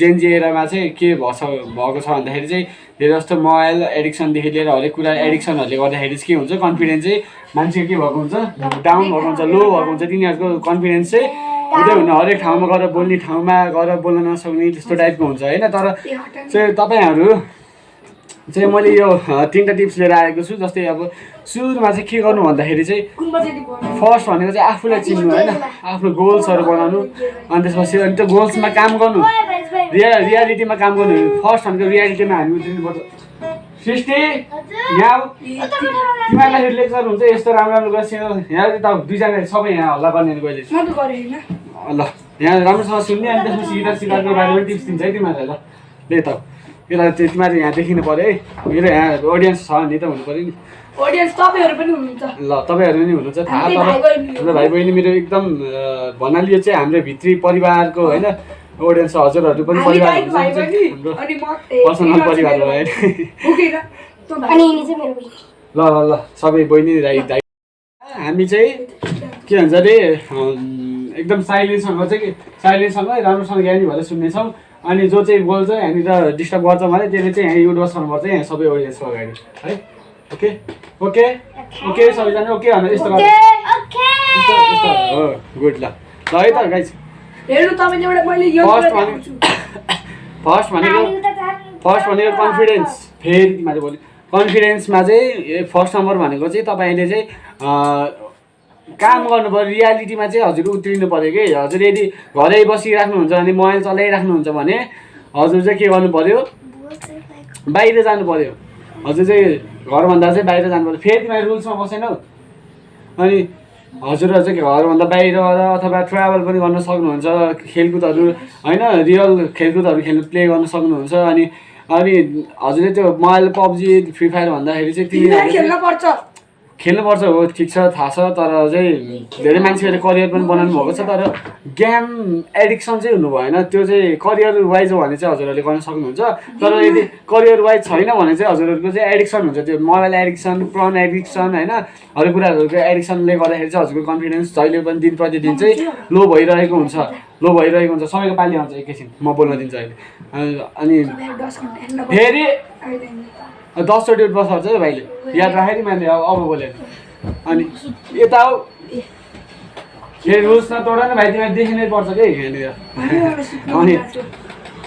जेनजी एरामा चाहिँ के भएको छ भन्दाखेरि चाहिँ धेरै जस्तो मोबाइल एडिक्सनदेखि लिएर हरेक कुरा एडिक्सनहरूले गर्दाखेरि चाहिँ के हुन्छ कन्फिडेन्स चाहिँ मान्छेको के भएको हुन्छ डाउन भएको हुन्छ लो भएको हुन्छ तिनीहरूको कन्फिडेन्स चाहिँ हुँदै हुन्न हरेक ठाउँमा गएर बोल्ने ठाउँमा गएर बोल्न नसक्ने त्यस्तो टाइपको हुन्छ होइन तर चाहिँ तपाईँहरू चाहिँ मैले यो 3टा टिप्स लिएर आएको छु जस्तै अब सुरुमा चाहिँ के गर्नु भन्दाखेरि चाहिँ फर्स्ट भनेको चाहिँ आफूलाई चिन्नु होइन आफ्नो गोल्सहरू बनाउनु अनि त्यसपछि अनि त्यो गोल्समा काम गर्नु रियालिटीमा काम गर्नु फर्स्ट भनेको रियालिटीमा हामी उत्रिनुपर्छ सृष्टि यहाँ तिमीहरूलाई लेक्चर हुन्छ यस्तो राम्रो राम्रो गर्छ यहाँ त दुईजना सबै यहाँ हल्ला गर्ने कहिले ल यहाँ राम्रोसँग सुन्ने अनि त्यसपछि गिटार सिकाएको बारेमा टिप्स दिन्छ है तिमीहरूलाई ल ले त यसलाई तिमीहरू यहाँ देखिनु पऱ्यो है मेरो यहाँ अडियन्स छ नि त हुनु पऱ्यो नि ऑडियन्स तपाईहरु पनि हुनुहुन्छ ल तपाईहरु पनि हुनुहुन्छ थाहा तर हाम्रो भाइ बहिनी मेरो एकदम भन्नाले चाहिँ हाम्रो भित्री परिवारको हैन ऑडियन्स हजुरहरु पनि परिवार हुन्छ अनि म पर्सनल परिवार हो हैन ओकेन अनि यिनी चाहिँ मेरो बहिनी ल ल ल सबै बहिनी दाइ हामी चाहिँ के भन्छ रे एकदम साइलेन्ससँग राम्रोसँग ज्ञानी भएर सुन्ने छौं अनि जो चाहिँ बोल्छ यहाँनिर डिस्टर्ब गर्छ भने त्यसले चाहिँ यहाँ युट गर्नुपर्छ यहाँ सबै ऑडियन्सको अगाडि है ओके ओके ओके सबैजना ओके भने यस्तो गर्नु ओके हो गुड ल है त गाइस हेर्नु तपाईले एउटा मैले यो फर्स्ट भनेको कन्फिडेन्स फेरि तिमीले बोल्नु कन्फिडेन्समा चाहिँ फर्स्ट नम्बर भनेको चाहिँ तपाईले चाहिँ काम गर्नु पर्यो रियालिटीमा चाहिँ हजुर उत्रिनु पर्यो के हजुर यदि घरै बसिराख्नुहुन्छ भने मोबाइल चलाइराख्नुहुन्छ भने हजुर चाहिँ के गर्नु पर्यो बाहिर जानु पर्यो हजुर चाहिँ घरभन्दा चाहिँ बाहिर जानु पर्यो फेरि तिमीहरू रुल्समा बसेनौ अनि हजुरहरू चाहिँ घरभन्दा बाहिर अथवा ट्राभल पनि गर्न सक्नुहुन्छ खेलकुदहरू होइन रियल खेलकुदहरू प्ले गर्न सक्नुहुन्छ अनि हजुरले त्यो मोबाइल पब्जी फ्री फायर भन्दाखेरि चाहिँ तिमीहरू खेल्नुपर्छ हो ठिक छ थाहा छ तर चाहिँ धेरै मान्छेहरूले करियर पनि बनाउनु भएको छ तर गेम एडिक्सन चाहिँ हुनु भएन त्यो चाहिँ करियर वाइज हो भने चाहिँ हजुरहरूले गर्न सक्नुहुन्छ तर यदि करियर वाइज छैन भने चाहिँ हजुरहरूको चाहिँ एडिक्सन हुन्छ त्यो मोबाइल एडिक्सन पर्न एडिक्सन होइन हरेक कुराहरूको एडिक्सनले गर्दाखेरि चाहिँ हजुरको कन्फिडेन्स जहिले पनि दिन प्रतिदिन चाहिँ लो भइरहेको हुन्छ सबैको पालि आउँछ एकैछिन म बोल्न दिन्छु अहिले अनि फेरि 10 चोटि बस गर्छ है भाइले याद राखेर मैले अब बोले अनि यता हो फेरि रुल्स नतोड न भाइ तिमीले देखिनै पर्छ के यहाँनिर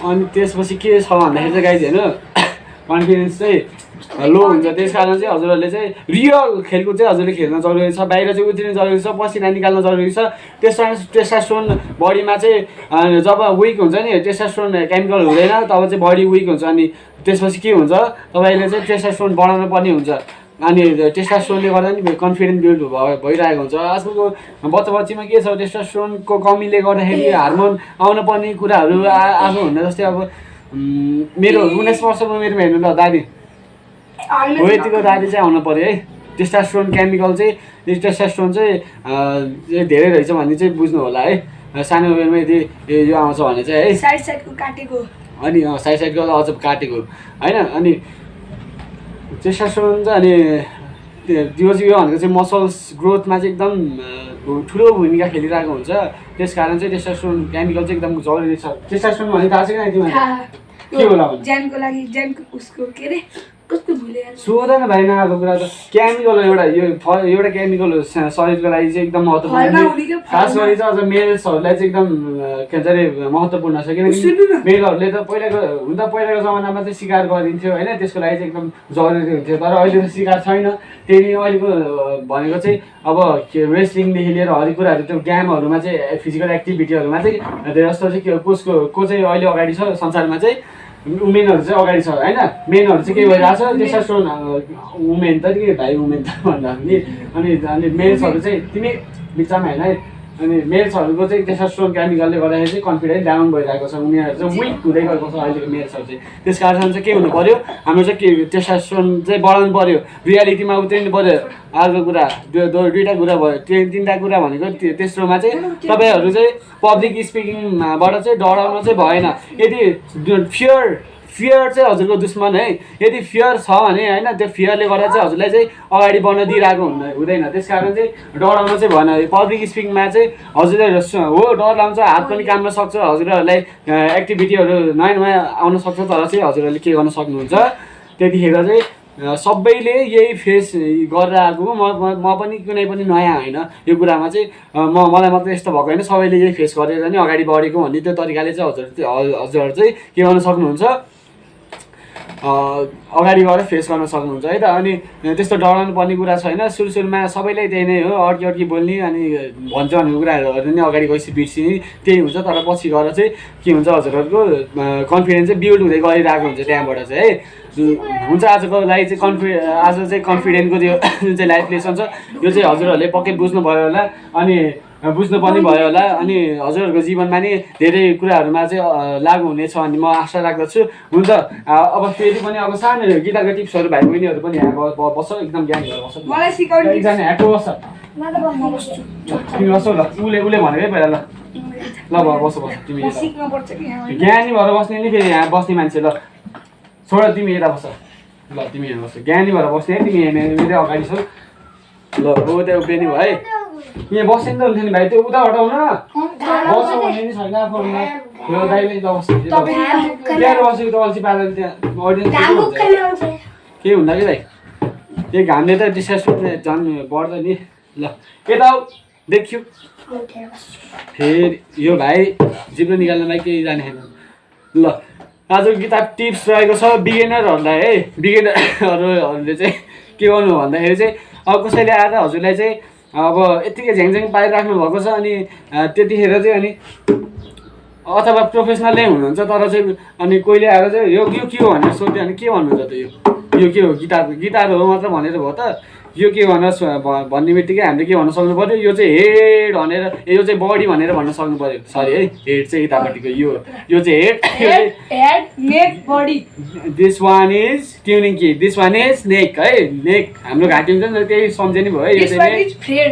अनि त्यसपछि के छ भन्दाखेरि चाहिँ गाइज होइन कन्फिडेन्स चाहिँ लो हुन्छ त्यस कारण चाहिँ हजुरहरूले चाहिँ रियल खेलकुद चाहिँ हजुरले खेल्न जरुरी छ बाहिर चाहिँ उत्रिनु जरुरी छ पसिना निकाल्न जरुरी छ टेस्टोस्टेरोन बडीमा चाहिँ जब विक हुन्छ नि टेस्टोस्टेरोन केमिकल हुँदैन तब चाहिँ बडी विक हुन्छ अनि त्यसपछि के हुन्छ तपाईले चाहिँ टेस्टोस्टेरोन बढाउनु पर्ने हुन्छ अनि टेस्टोस्टेरोनले गर्दा नि कन्फिडेन्स बिल्ड भइरहेको हुन्छ आजकलको बच्चाबच्चीमा के छ टेस्टोस्टेरोनको कमीले गर्दाखेरि हार्मोन आउनु पर्ने कुराहरू आफू हुँदा जस्तै अब मेरो 19 वर्षको उमेरमा हेर्नु ल दादी हो यतिको दादी चाहिँ आउनु पर्यो है टेस्टोस्टेरोन केमिकल चाहिँ टेस्टोस्टेरोन चाहिँ धेरै रहेछ भन्ने चाहिँ बुझ्नु होला है सानो उमेरमा यदि यो आउँछ भने चाहिँ है साइडको काटेको अनि साइडको अझ काटेको हैन अनि टेस्टोस्टेरोन चाहिँ अनि यो भनेको चाहिँ मसल्स ग्रोथमा चाहिँ एकदम ठुलो भूमिका खेलिरहेको हुन्छ त्यसकारण चाहिँ टेस्टोस्टेरोन केमिकल चाहिँ एकदम जरुरी छ टेस्टोस्टेरोन भने थाहा छ कि तिमीलाई के होला भने ज्यानको लागि ज्यानको उसको के रे कस्तो भुले यार सोधेन भाइ नआएको कुरा त केमिकल एउटा केमिकल हो शरीरको लागि चाहिँ एकदम फलमा हुने महत्त्वपूर्ण क्या, खास गरी चाहिँ अझ मेल्सहरूलाई चाहिँ एकदम के भन्छ अरे महत्त्वपूर्ण छ सुन्नु किनकि न। मेलहरूले त पहिलाको जमानामा चाहिँ शिकार गरिदिन्थ्यो होइन त्यसको लागि चाहिँ एकदम जरुरी हुन्थ्यो तर अहिले त शिकार छैन त्यही अहिलेको भनेको चाहिँ अब रेस्लिङदेखि लिएर हरेक कुराहरू त्यो गेमहरूमा चाहिँ फिजिकल एक्टिभिटीहरूमा चाहिँ धेरै जस्तो चाहिँ को चाहिँ अहिले अगाडि छ संसारमा चाहिँ वुमेनहरू चाहिँ अगाडि छ होइन मेनहरू चाहिँ के भइरहेको छ टेस्टोस्टेरोन वुमेन त के भाइ वुमेन त भन्दा अनि मेल्सहरू चाहिँ तिमी बिचमा होइन है अनि मेल्सहरूको चाहिँ टेस्टोस्टेरोन केमिकलले गर्दाखेरि चाहिँ कन्फिडेन्स डाउन भइरहेको छ उनीहरू चाहिँ विक हुँदै गएको छ अहिलेको मेल्सहरू चाहिँ त्यस कारण चाहिँ के हुनु पऱ्यो हाम्रो चाहिँ के टेस्टोस्टेरोन चाहिँ बढाउनु पऱ्यो रियालिटीमा उत्रिनु पऱ्यो अर्को कुरा दुईवटा कुरा भयो तिनवटा कुरा भनेको तेस्रोमा चाहिँ तपाईँहरू चाहिँ पब्लिक स्पिकिङबाट चाहिँ डराउनु चाहिँ भएन यदि फियर चाहिँ हजुरको दुश्मन है यदि फियर छ भने होइन त्यो फियरले गर्दा चाहिँ हजुरलाई चाहिँ अगाडि बढ्न दिइरहेको हुँदैन त्यस कारण चाहिँ डराउन चाहिँ भएन पब्लिक स्पिकिङमा चाहिँ हजुरले हो डर लाउँछ हात पनि काम्न सक्छ हजुरहरूलाई एक्टिभिटीहरू नयाँ नयाँ आउन सक्छ तर चाहिँ हजुरहरूले के गर्न सक्नुहुन्छ त्यतिखेर चाहिँ सबैले यही फेस गरेर आएको म पनि कुनै पनि नयाँ होइन यो कुरामा चाहिँ मलाई मात्रै यस्तो भएको होइन सबैले यही फेस गरेर नै अगाडि बढेको भन्ने त्यो तरिकाले चाहिँ हजुरहरू चाहिँ के गर्न सक्नुहुन्छ अगाडि गएर फेस गर्न सक्नुहुन्छ है त अनि त्यस्तो डराउनु पर्ने कुरा छैन सुरुमा सबैलाई त्यही नै हो अड्की बोल्ने अनि भन्छ भनेको कुराहरू नै अगाडि गएपछि बिर्सिने त्यही हुन्छ तर पछि गएर चाहिँ के हुन्छ हजुरहरूको कन्फिडेन्स चाहिँ बिल्ड हुँदै गइरहेको हुन्छ त्यहाँबाट चाहिँ है हुन्छ आजको लागि चाहिँ आज चाहिँ कन्फिडेन्टको त्यो जुन चाहिँ लाइफ लेसन छ यो चाहिँ हजुरहरूले पक्कै बुझ्नुभयो होला अनि बुझ्नु पनि भयो होला अनि हजुरहरूको जीवनमा नि धेरै कुराहरूमा चाहिँ लागु हुनेछ भन्ने म आशा राख्दछु हुन्छ अब फेरि पनि अब सानो गीताको टिप्सहरू भाइ बहिनीहरू पनि यहाँ बस्छ एकदम ज्ञान भएर बस्छ मलाई सिकाउने एकजना ह्याको बस्छ म बस्छु तिमी बस्छौ ल उसले भनेकै पहिला ल बस्छ तिमी म सिक्नु पर्छ कि यहाँ ज्ञानी भएर बस्ने नि फेरि यहाँ बस्ने मान्छे ल छोड तिमी यता बस्छ ल तिमी यहाँ बस्छ ज्ञानी भएर बस्ने तिमी मेरै अगाडि छौ ल हो त्यो उभिने भयो है यहाँ बस्ने नि त हुन्थ्यो नि भाइ त्यो उता हटाउन बस्छ भन्ने नि छैन फोनमा यो दाइले त बस्छ त्यहाँ बसेको त अल्छी पारेर त्यहाँ अडियन्स के हुँदा कि भाइ त्यही घामले त डिस्ट्रेस झन् बढ्छ नि ल यता देखियो फेरि यो भाइ जिब्रो निकाल्नलाई केही जाने छैन ल आजको किताब टिप्स रहेको छ बिगिनरहरूलाई है बिगिनरहरूले चाहिँ के गर्नु भन्दाखेरि चाहिँ अब कसैले आएर हजुरलाई चाहिँ अब यत्तिकै झ्याङझ्याङ पारिराख्नु भएको छ अनि त्यतिखेर चाहिँ अनि अथवा प्रोफेसनलै हुनुहुन्छ तर चाहिँ अनि कोहीले आएर चाहिँ यो के हो भनेर सोध्यो भने के भन्नुहुन्छ त यो के हो गिटार हो मात्र भनेर भयो त यो के भन्ने बित्तिकै हामीले के भन्न सक्नु पर्यो यो चाहिँ हेड भनेर यो चाहिँ बडी भनेर भन्न सक्नु पर्यो सरी है हेड चाहिँ यतापट्टिको यो चाहिँ head neck body this one is tuning key this one is neck है नेक हाम्रो घाँटी हुन्छ नि त्यही सम्झे नि भयो यो चाहिँ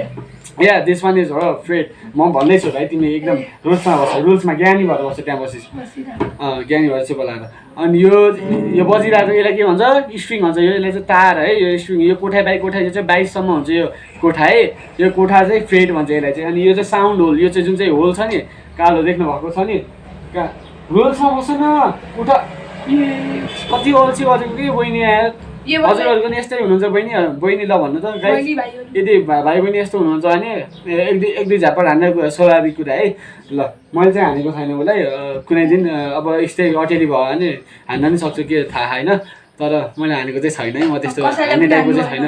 या दिस वान इज हो फ्रेड म भन्दैछु भाइ तिमी एकदम रुल्समा बस्छ रुल्समा ज्ञानी भएर बस्छ त्यहाँ बसेपछि ज्ञानी भएर चाहिँ बोलाएर अनि यो बजिरहेको यसलाई के भन्छ स्ट्रिङ भन्छ यसलाई चाहिँ तार है यो स्ट्रिङ यो कोठा बाई कोठा यो चाहिँ 22सम्म हुन्छ यो कोठा है यो कोठा चाहिँ फ्रेड भन्छ यसलाई चाहिँ अनि यो चाहिँ साउन्ड होल यो चाहिँ जुन चाहिँ होल छ नि कालो देख्नु भएको छ नि रुल्समा बस्छ न उठा कति अल्छी गरेको कि बहिनी आएर हजुरहरूको नि यस्तै हुनुहुन्छ बहिनी ल भन्नु त यदि भाइ बहिनी यस्तो हुनुहुन्छ भने एक दुई झापड हान्ने स्वाभाविक कुरा है ल मैले चाहिँ हानेको छैन उसलाई कुनै दिन अब यस्तै अटेरी भयो भने हान्न नि सक्छु के थाहा होइन तर मैले हानेको चाहिँ छैन है म त्यस्तो हान्ने टाइपको चाहिँ छैन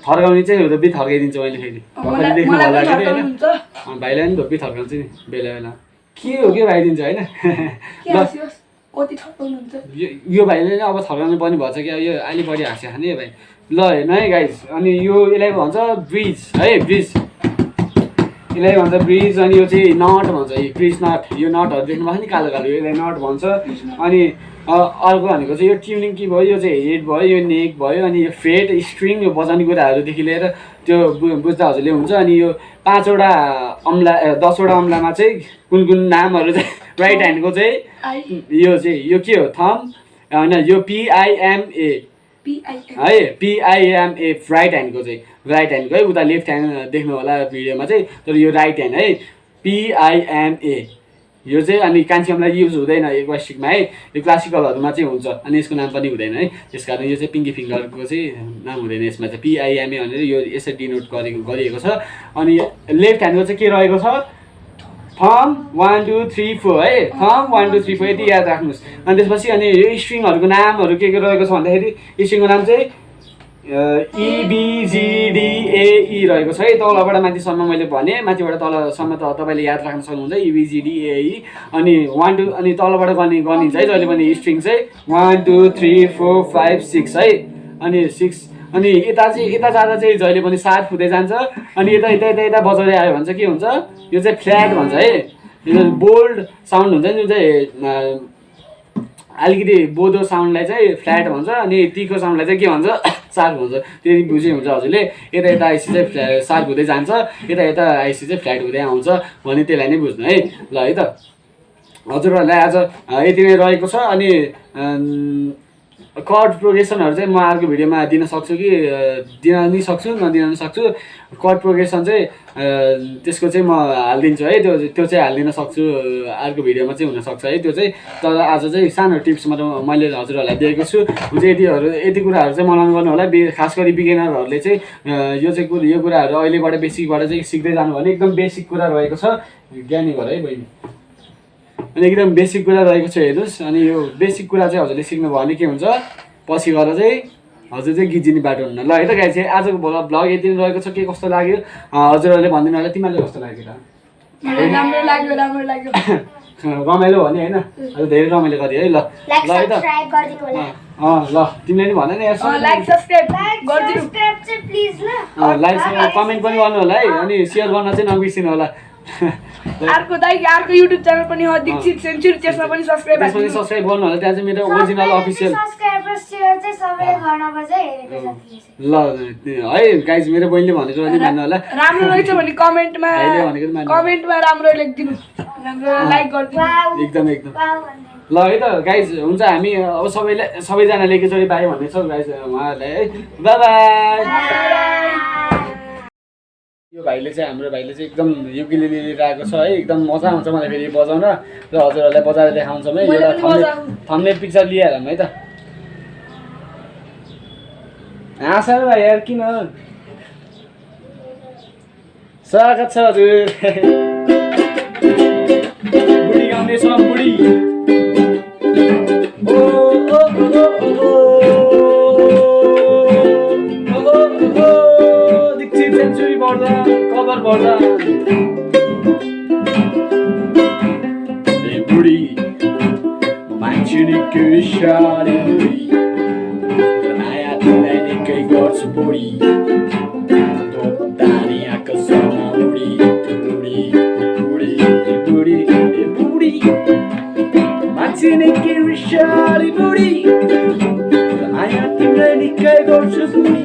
थर्काउने चाहिँ धोपी थर्काइदिन्छु मैले फेरि देख्नु होला कि होइन भाइलाई पनि धोपी थर्काउँछु नि बेला बेला के हो के भाइदिन्छ होइन यो भाइले नै अब थर्काउनु पर्ने भएछ कि यो अहिले बढी हाँस्यो खाने यो भाइ ल हेर्नु है गाइस अनि यो यसलाई भन्छ ब्रिज है ब्रिज यसलाई भन्छ ब्रिज अनि यो चाहिँ नट भन्छ यो ब्रिज नट यो नटहरू देख्नु भएको नि कालो कालो यसलाई नट भन्छ अनि अर्को भनेको चाहिँ यो ट्युनिङ की भयो यो चाहिँ हेड भयो यो नेक भयो अनि यो फ्रेट स्ट्रिङ यो बजाउने कुराहरूदेखि लिएर त्यो बुझ्दा हजुरले हुन्छ अनि यो 5वटा अम्ला 10वटा अम्लामा चाहिँ कुन नामहरू चाहिँ राइट ह्यान्डको चाहिँ यो के हो थम होइन यो PIMA है PIMA राइट ह्यान्डको चाहिँ राइट ह्यान्डको है उता लेफ्ट ह्यान्ड देख्नु होला भिडियोमा चाहिँ तर यो राइट ह्यान्ड है PIMA यो चाहिँ अनि कान्छीहरूलाई युज हुँदैन एक्वास्टिकमा है, यो क्लासिकलहरूमा चाहिँ हुन्छ अनि यसको नाम पनि हुँदैन है। त्यस कारण यो चाहिँ पिङ्की फिङ्गरको चाहिँ नाम हुँदैन, यसमा चाहिँ PIMA भनेर यो यसरी डिनोट गरिएको छ। अनि लेफ्ट ह्यान्डको चाहिँ के रहेको छ, थम 1 2 3 4 है, थम 1 2 3 4 यति याद राख्नुहोस्। अनि त्यसपछि अनि यो स्ट्रिङहरूको नामहरू के रहेको छ भन्दाखेरि स्ट्रिङको नाम चाहिँ EBGDAE रहेको छ है। तलबाट माथिसम्म मैले भने, माथिबाट तलसम्म त तपाईँले याद राख्न सक्नुहुन्छ EBGDAE। अनि 1 2 अनि तलबाट गनिन्छ है जहिले पनि स्ट्रिङ चाहिँ 1 2 3 4 5 6 है। अनि 6 अनि यता जाँदा चाहिँ जहिले पनि सार्प हुँदै जान्छ। अनि यता बजाउँदै आयो भने चाहिँ के हुन्छ, यो चाहिँ फ्ल्याट भन्छ है। यो बोल्ड साउन्ड हुन्छ नि, जुन चाहिँ अलिकति बोधो साउन्डलाई चाहिँ फ्ल्याट भन्छ अनि तीको साउन्डलाई चाहिँ के भन्छ, सार्प भन्छ। त्यति बुझे हुन्छ हजुरले। यता आइसी चाहिँ सार्प हुँदै जान्छ, यता आइसी चाहिँ फ्ल्याट हुँदै आउँछ भने त्यसलाई नै बुझ्नु है। ल है त हजुरहरूलाई आज यति नै रहेको छ। अनि कर्ड प्रोग्रेसनहरू चाहिँ म अर्को भिडियोमा दिन सक्छु कि दिन नि सक्छु नदिन नि सक्छु। कर्ड प्रोग्रेसन चाहिँ त्यसको चाहिँ म हालिदिन्छु है, त्यो चाहिँ हालिदिन सक्छु अर्को भिडियोमा चाहिँ हुनसक्छ है त्यो चाहिँ। तर आज चाहिँ सानो टिप्स मात्र मैले हजुरहरूलाई दिएको छु। हुन्छ यति कुराहरू चाहिँ मनन गर्नु होला। खास गरी बिगिनरहरूले चाहिँ यो कुराहरू अहिलेबाट बेसिकबाट चाहिँ सिक्दै जानु भने एकदम बेसिक कुरा रहेको छ। ज्ञानी घर है बहिनी, अनि एकदम बेसिक कुरा रहेको छ हेर्नुहोस्। अनि यो बेसिक कुरा चाहिँ हजुरले सिक्नुभयो भने के हुन्छ, पछि गएर चाहिँ हजुर चाहिँ गिजिने बाटो हुन्न। ल है त गाइस, आजको भ्लग यति नै रहेको छ। के कस्तो लाग्यो हजुरहरूले भनिदिनु होला, तिमीहरूले कस्तो लाग्यो त? राम्रो लाग्यो रमाइलो भने होइन, आज धेरै रमाइलो गऱ्यो है। ल है त ल तिमीले नि भन न यार, लाइक सब्स्क्राइब गरिदिनु प्लिज ल। लाइक कमेन्ट पनि गर्नु होला है। अनि सेयर गर्न चाहिँ नबिर्सिनु होला। अर्को युट्युब च्यानल पनि हो दीक्षित सेन्चुरी, त्यसमा पनि सब्स्क्राइब गर्नु होला। त्यहाँ चाहिँ मेरो ओरिजिनल अफिसियल ल है गाइज, मेरो बहिनीले भनेको पनि मान्नु होला। राम्रो रहेछ भने कमेन्टमा राम्रो लेखिदिनु, लाइक गरिदिनु एकदम ल है त गाइज। हुन्छ हामी अब सबैजनाले एकैचोटि बाई भन्नेछौँ गाइज उहाँहरूलाई है। By by. यो भाइले चाहिँ हाम्रो भाइले चाहिँ एकदम युकिलेले लिएर आएको छ है। एकदम मजा आउँछ मलाई फेरि बजाउन, र हजुरहरूलाई बजाएर देखाउँछौँ है। एउटा थम्बनेल पिक्चर लिइहालौँ है त। हाँसा भाइ यार किन, स्वागत छ हजुर। बुढी गाउँदैछ बुढी। दीक्षित सेन्चुरी बढ्दा कभर बढ्दा ए बुढी मान्छे निकै रिसाले बुढी, नयाँ तिमीलाई निकै गर्छु बुढी। दानी आकाशमा बुढी बुढी बुढी बुढी बुढी मान्छे निकै रिसाले बुढी, नयाँ तिमीलाई निकै गर्छु बुढी।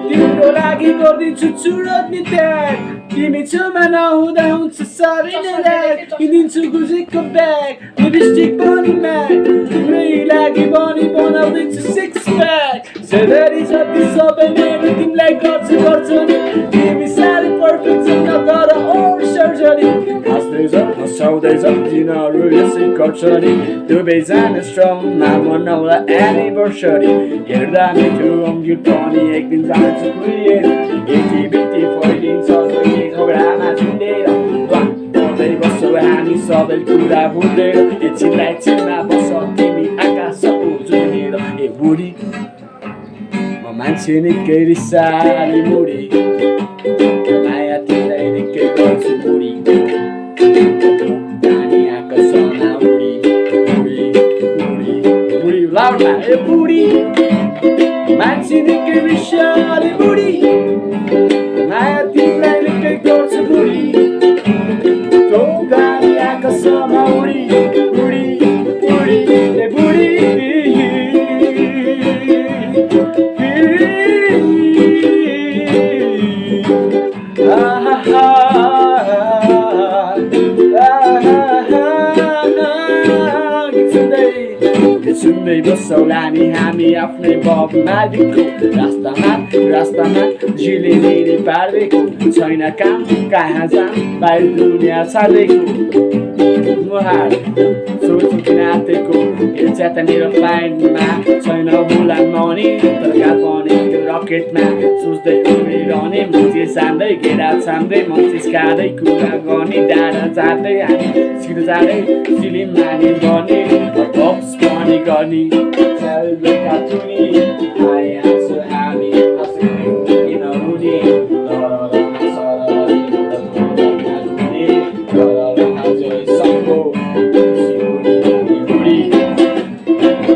तिम्रो लागि गरिदिन्छु चुरोट नि त्याग, तिमी छेउमा नहुँदा हुन्छ साह्रै नै ल्याग। किनिदिन्छु गुजेको ब्याग, लिपस्टिक पनि म्याग, तिम्रै लागि पनि बनाउँदैछु सिक्स प्याक। सधैँ जति सबै मेरो तिमीलाई गर्छु नि, तिमी साह्रै पर्फेक्ट छैन तर ओभर सर्जरी। हाँस्दैछ हँसाउँदैछ तिनीहरू यसै गर्छ नि, दुवैजना स्ट्रङमा मनाउला एनिभर्सरी। हेर्दा मिठो अङ्ग्युट पनि एक दिन जान्छु खुलेर, यति बिति फैलिन्छ झगडामा झुन्डेर। पढ्दै बस्छौ हामी सबै कुरा भुलेर, एकछिनलाई छिनमा बस्छ तिमी आकाश उजुलेर। ए बुढी म मान्छे निकै रिसाली बुढी, माया तिमीलाई निकै गर्छु बुढी। नानी आकाशमा बुढी बुढी बुढी बुढी लाउडमा ए बुढी मान्छे निकै रिसाली बुढी, माया तिमीलाई निकै गर्छु बुढी। नानी आकाशमा बुढी बुढी बुढी ए बुढी। सुन्दै दोस्रोला नि हामी आफ्नै बब मालिकको रास्तामा झिलिमिली पारेको छैन काम कहाँ जाम बाहिर दुनियाँ छाडेको मुहार सोचेको नातेको हेर्छ मेरो प्लानमा छैन बुला मनी तरका पनि त्यो रकेटमा सोच्दै उडिरहने मान्छे सान्दै घेरा छान्दै मान्छे खाँदै कुरा गर्ने डाँडा जाँदै हामी सिधो जाँदै फिल्म माने गर्ने बक्स पनि गर्ने बेलुका चुनी आइहाल्छु हामी किन हुने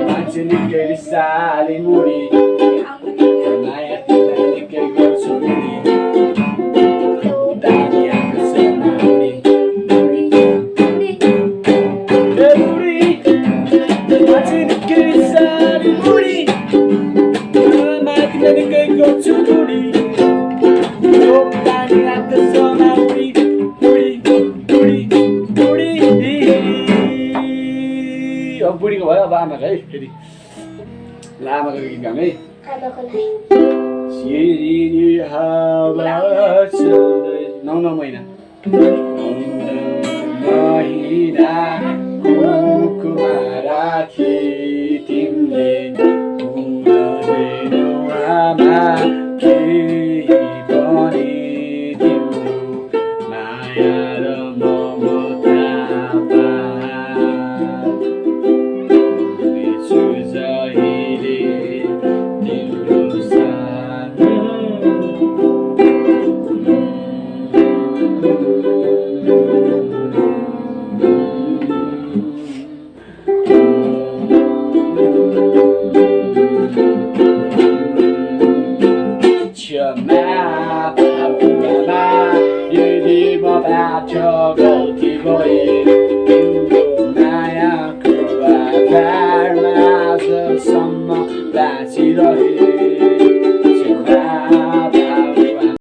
मान्छे निकै साली मुडी माया निकै गर्छु मुडी दामी आएको छ मुडी मान्छे निकै साली मुडी माया निकै गर्छु मुडी दामी आएको छ मुडी अब बुढीको भयो अब आमाको है फेरि ल आमाको गीत गाउँ है सिरिनी हावा चल्दै 9 महिना महिना कुकुमा राखी तिमीले हुँदैनौ आमा